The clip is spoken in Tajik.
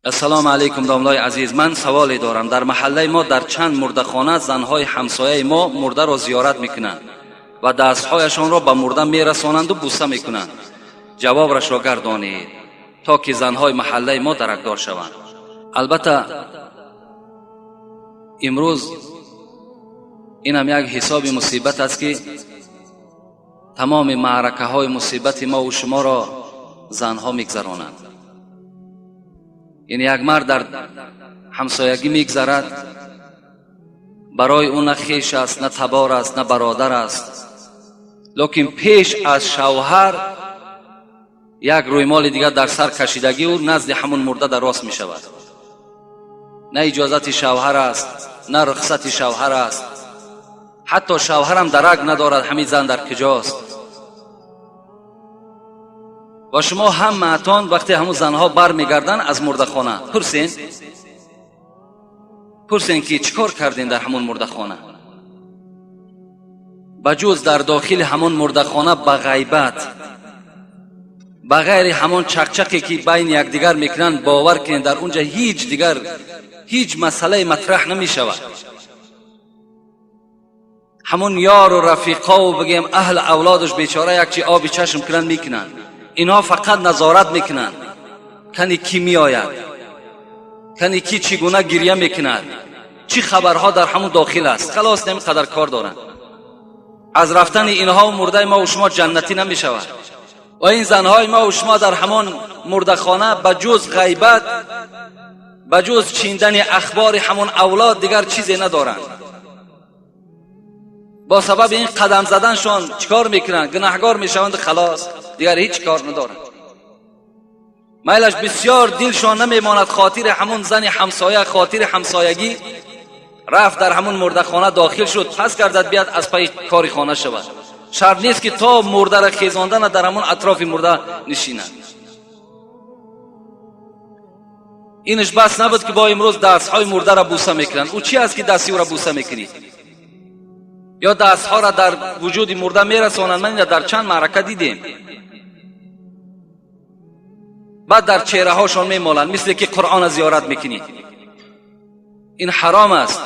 Ассалому алайкум, домлои азиз. Ман саволе дорам. Дар маҳаллаи мо дар чанд мурдахона занҳои ҳамсояи мо мурдаро зиёрат мекунанд ва дастҳояшонро ба мурда мерасонанду буса мекунанд. Ҷавобрашро гардонед, то ки занҳои маҳаллаи мо даракдор шаванд. Албатта, имрӯз инам як ҳисоби мусибат аст, ки тамоми маъракаҳои мусибати мову шуморо занҳо мегзаронанд. Яъне як мард дар ҳамсоягӣ мегзарад, барои ӯ на хеш аст, на табор аст, на бародар аст, лекин пеш аз шавҳар як рӯймоли дигар дар сар кашидагӣ ӯ назди ҳамун мурда дар рост мешавад. На иҷозати шавҳар аст, на рухсати шавҳар аст, ҳатто шавҳарам дарак надорад, ҳамин зан дар куҷост. Ва шумо ҳамаатон вақте ҳамун занҳо бармегарданд аз мурдахона, пурсен, пурсен, ки чӣ кор кардем дар ҳамун мурдахона. Ба ҷуз дар дохили ҳамон мурдахона ба ғайбат, ба ғайри ҳамон чақчақе, ки байни якдигар мекунанд, бовар кунед, дар унҷа ҳеҷ дигар ҳеҷ масъалае матраҳ намешавад. Ҳамон ёру рафиқову бигем аҳли авлодаш бечора як чи оби чашм кунанд, мекунанд. Инҳо фақат назорат мекунанд, кани кӣ меояд, кани кӣ чӣ гуна гирья мекунад, чӣ хабарҳо дар ҳамун дохил аст. Халос, нами қадар кор доранд. Аз рафтани инҳо мурдаи мо шумо ҷаннатӣ намешавад. Ва ин занҳои мо шумо дар ҳамон мурдахона ба ҷуз ғайбат, ба ҷуз чиндани ахбори ҳамон авлод дигар чизе надоранд. Бо сабаби ин қадам заданшон чӣ кор мекунанд? Гунаҳгор мешаванд. Халос, дигар ҳеҷ кор надоранд. Майлаш, бисёр дилшон намемонад, хотири ҳамун зани ҳамсоя, хотири ҳамсоягӣ рафт, дар ҳамун мурдахона дохил шуд, пас гардад, биёд, аз пайи кори хона шавад. Шарт нест, ки то мурдара хезондана дар ҳамун атрофи мурда нишинад. Инаш бас набуд, ки бо имрӯз дастҳои мурдара буса мекунанд. Ӯ чи аст, ки дасти ӯра буса мекунӣ ё дастҳоро дар вуҷуди мурда мерасонанд? Ман ина дар чанд маърака дидем. Баъд дар чеҳраҳошон мемоланд, мисле ки Қуръона зиёрат мекунӣ. Ин ҳаром аст.